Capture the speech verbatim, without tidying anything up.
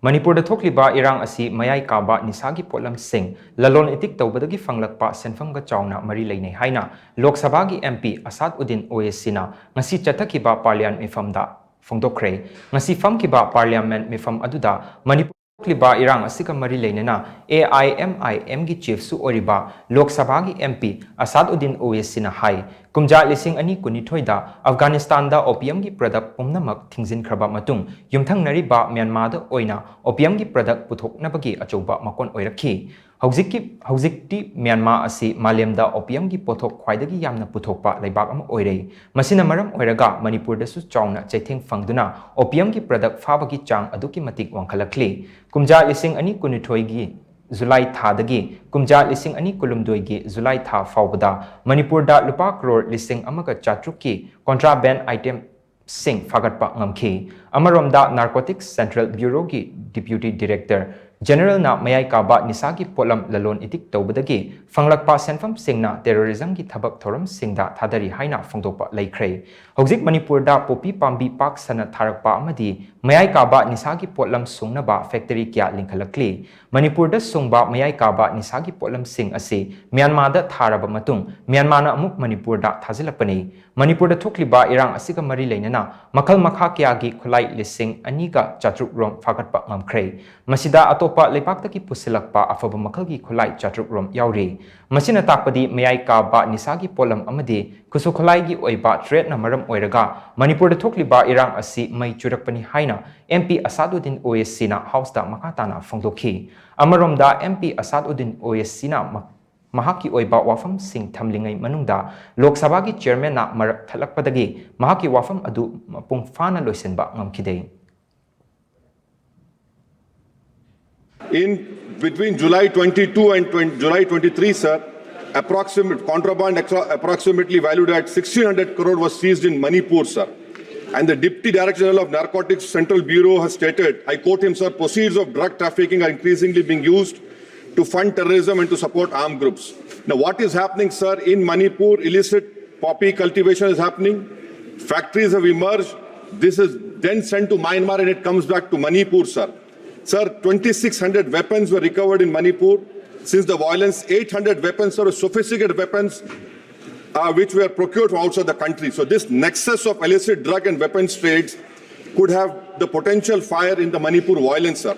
ꯃꯅꯤꯄꯨꯔꯗ ꯊꯣꯛꯂꯤꯕ ꯏꯔꯥꯡ ꯑꯁꯤ ꯃꯌꯥꯏ ꯀꯥꯕ ꯅꯤꯁꯥꯒꯤ ꯄꯣꯠꯂꯝꯁꯤꯡ ꯂꯂꯣꯟ ꯏꯇꯤꯛ ꯇꯧꯕꯗꯒꯤ ꯐꯪꯂꯛꯄ ꯁꯦꯟꯐꯝꯒ ꯆꯥꯎꯅ ꯃꯔꯤ ꯂꯩꯅꯩ ꯍꯥꯏꯅ ꯂꯣꯛ ꯁꯚꯥꯒꯤ M P ꯑꯁꯥꯗ ꯎꯗꯤꯟ ꯑꯣꯋꯦꯁꯤꯅ ꯉꯁꯤ ꯆꯠꯊꯈꯤꯕ parliament ꯃꯤꯐꯝꯗ ꯐꯣꯡꯗꯣꯛꯈ꯭ꯔꯦ꯫ ꯉꯁꯤ ꯐꯝꯈꯤꯕ parliament ꯃꯤꯐꯝ ꯑꯗꯨꯗ ꯃꯅꯤꯄꯨꯔ ꯊꯣꯛꯂꯤꯕ ꯏꯔꯥꯡ ꯑꯁꯤꯒ ꯃꯔꯤ ꯂꯩꯅꯅ A I M I M ꯒꯤ chief ꯁꯨ ꯑꯣꯏꯔꯤꯕ ꯂꯣꯛ ꯁꯚꯥꯒꯤ M P ꯑꯁꯥꯗ ꯎꯗꯤꯟ ꯑꯣꯋꯦꯁꯤꯅ ꯍꯥꯏ, ꯀꯨꯝꯖꯥ ꯂꯤꯁꯤꯡ ꯑꯅꯤ ꯀꯨꯟꯅꯤꯊꯣꯏꯗ ꯑꯐꯒꯥꯅꯤꯁꯇꯥꯟꯗ opium ꯒꯤ product ꯄꯨꯝꯅꯃꯛ ꯊꯤꯡꯖꯤꯟꯈ꯭ꯔꯕ ꯃꯇꯨꯡ, ꯌꯨꯝꯊꯪꯅꯔꯤꯕ ꯃ꯭ꯌꯥꯟꯃꯥꯔꯗ ꯑꯣꯏꯅ opium ꯒꯤ product ꯄꯨꯊꯣꯛꯅꯕꯒꯤ ꯑꯆꯧꯕ ꯃꯀꯣꯟ ꯑꯣꯏꯔꯛꯈꯤ꯫ ꯍꯧꯖꯤꯛꯀꯤ, ꯍꯧꯖꯤꯛꯇꯤ ꯃ꯭ꯌꯥꯟꯃꯥꯔ ꯑꯁꯤ ꯃꯥꯂꯦꯝꯗ opium ꯒꯤ ꯄꯣꯠꯊꯣꯛ ꯈ꯭ꯋꯥꯏꯗꯒꯤ ꯌꯥꯝꯅ ꯄꯨꯊꯣꯛꯄ ꯂꯩꯕꯥꯛ ꯑꯃ ꯑꯣꯏꯔꯦ꯫ ꯃꯁꯤꯅ ꯃꯔꯝ ꯑꯣꯏꯔꯒ ꯃꯅꯤꯄꯨꯔꯗꯁꯨ ꯆꯥꯎꯅ ꯆꯩꯊꯦꯡ ꯐꯪꯗꯨꯅ opium ꯒꯤ product ꯐꯥꯕꯒꯤ ꯆꯥꯡ ꯑꯗꯨꯛꯀꯤ ꯃꯇꯤꯛ ꯋꯥꯡꯈꯠꯂꯛꯂꯤ꯫ ꯀꯨꯝꯖꯥ ꯂꯤꯁꯤꯡ ꯑꯅꯤ ꯀꯨꯟꯅꯤꯊꯣꯏꯒꯤ ꯖꯨꯂꯥꯏ ꯊꯥꯗꯒꯤ ꯀꯨꯝꯖꯥ ꯂꯤꯁꯤꯡ ꯑꯅꯤ ꯀꯨꯟꯍꯨꯝꯗꯣꯏꯒꯤ ꯖꯨꯂꯥꯏ ꯊꯥ ꯐꯥꯎꯕꯗ ꯃꯅꯤꯄꯨꯔꯗ ꯂꯨꯄꯥ ꯀ꯭ꯔꯣꯔ ꯂꯤꯁꯤꯡ ꯑꯃꯒ ꯆꯥꯇ꯭ꯔꯨꯛꯀꯤ contraband item ꯁꯤꯡ ꯐꯥꯒꯠꯄ ꯉꯝꯈꯤ꯫ ꯑꯃꯔꯣꯝꯗ, Narcotics Central Bureau ꯒꯤ Deputy Director General ꯅ ꯃꯌꯥꯏ ꯀꯥꯕ ꯅꯤꯁꯥꯒꯤ ꯄꯣꯠꯂꯝ ꯂꯂꯣꯟ ꯏꯇꯤꯛ ꯇꯧꯕꯗꯒꯤ ꯐꯪꯂꯛꯄ ꯁꯦꯟꯐꯝꯁꯤꯡꯅ terrorism ꯒꯤ ꯊꯕꯛ ꯊꯧꯔꯝꯁꯤꯡꯗ ꯊꯥꯗꯔꯤ ꯍꯥꯏꯅ ꯐꯣꯡꯗꯣꯛꯄ ꯂꯩꯈ꯭ꯔꯦ꯫ ꯍꯧꯖꯤꯛ ꯃꯅꯤꯄꯨꯔꯗ ꯄꯣꯄꯤ ꯄꯥꯝꯕꯤ ꯄꯥꯛ ꯁꯟꯅ ꯊꯥꯔꯛꯄ ꯑꯃꯗꯤ ꯃꯌꯥꯏ ꯀꯥꯕ ꯅꯤꯁꯥꯒꯤ ꯄꯣꯠꯂꯝ ꯁꯨꯡꯅꯕ factory ꯀꯌꯥ ꯂꯤꯡꯈꯠꯂꯛꯂꯤ꯫ ꯃꯅꯤꯄꯨꯔꯗ ꯁꯨꯡꯕ ꯃꯌꯥꯏ ꯀꯥꯕ ꯅꯤꯁꯥꯒꯤ ꯄꯣꯠꯂꯝꯁꯤꯡ ꯑꯁꯤ ꯃ꯭ꯌꯥꯟꯃꯥꯔꯗ ꯊꯥꯔꯕ ꯃꯇꯨꯡ, ꯃ꯭ꯌꯥꯟꯃꯥꯔꯅ ꯑꯃꯨꯛ ꯃꯅꯤꯄꯨꯔꯗ ꯊꯥꯖꯤꯜꯂꯛꯄꯅꯤ꯫ ꯃꯅꯤꯄꯨꯔꯗ ꯊꯣꯛꯂꯤꯕ ꯏꯔꯥꯡ ꯑꯁꯤꯒ ꯃꯔꯤ ꯂꯩꯅꯅ ꯃꯈꯜ ꯃꯈꯥ ꯀꯌꯥꯒꯤ ꯈꯨꯠꯂꯥꯏ ꯂꯤꯁꯤꯡ ꯑꯅꯤꯒ ꯆꯥꯇ꯭ꯔꯨꯛ ꯔꯣꯝ ꯐꯥꯒꯠꯄ ꯉꯝꯈ꯭ꯔꯦ꯫ ꯃꯁꯤꯗ ꯑꯇꯣꯞꯄ ꯂꯩꯕꯥꯛꯇꯒꯤ ꯄꯨꯁꯤꯜꯂꯛꯄ ꯑꯐꯕ ꯃꯈꯜꯒꯤ ꯈꯨꯠꯂꯥꯏ ꯆꯥꯇ꯭ꯔꯨꯛ ꯔꯣꯝ ꯌꯥꯎꯔꯤ꯫ ꯃꯁꯤꯅ ꯇꯥꯛꯄꯗꯤ ꯃꯌꯥꯏ ꯀꯥꯕ ꯅꯤꯁꯥꯒꯤ ꯄꯣꯠꯂꯝ ꯑꯃꯗꯤ ꯈꯨꯠꯁꯨ ꯈꯨꯠꯂꯥꯏꯒꯤ ꯑꯣꯏꯕ threat ꯅ ꯃꯔꯝ ꯑꯣꯏꯔꯒ ꯃꯅꯤꯄꯨꯔꯗ ꯊꯣꯛꯂꯤꯕ ꯏꯔꯥꯡ ꯑꯁꯤ ꯃꯩ ꯆꯨꯔꯛꯄꯅꯤ ꯍꯥꯏꯅ M P ꯑꯁꯥꯗꯨꯗꯤꯟ ꯑꯣꯋꯦꯁꯤꯅ House ꯇ ꯃꯈꯥ ꯇꯥꯅ ꯐꯣꯡꯗꯣꯛꯈꯤ꯫ ꯑꯃꯔꯣꯝꯗ, M P ꯑꯁꯥꯗꯨꯗꯤꯟ ꯑꯣꯋꯦꯁꯤꯅ ꯃ-, ꯃꯍꯥꯛꯀꯤ ꯑꯣꯏꯕ ꯋꯥꯐꯝꯁꯤꯡ ꯊꯝꯂꯤꯉꯩ ꯃꯅꯨꯡꯗ ꯂꯣꯛ ꯁꯚꯥꯒꯤ chairman ꯅ ꯃꯔꯛ ꯊꯠꯂꯛꯄꯗꯒꯤ ꯃꯍꯥꯛꯀꯤ ꯋꯥꯐꯝ ꯑꯗꯨ ꯃꯄꯨꯡ ꯐꯥꯅ ꯂꯣꯏꯁꯤꯟꯕ ꯉꯝꯈꯤꯗꯦ꯫ In between July twenty-two and twenty, July twenty-three, sir, approximate contraband extra-, approximately valued at sixteen hundred crore was seized in Manipur, sir. And the Deputy Director General of Narcotics Central Bureau has stated, I quote him, sir, proceeds of drug trafficking are increasingly being used to fund terrorism and to support armed groups. Now, what is happening, sir, in Manipur, illicit poppy cultivation is happening, factories have emerged, this is then sent to Myanmar and it comes back to Manipur, sir. Sir, twenty-six hundred weapons were recovered in Manipur. Since the violence, eight hundred weapons, sir, sophisticated weapons, uh, which were procured from outside the country. So this nexus of illicit drug and weapons trades could have the potential fire in the Manipur violence, sir.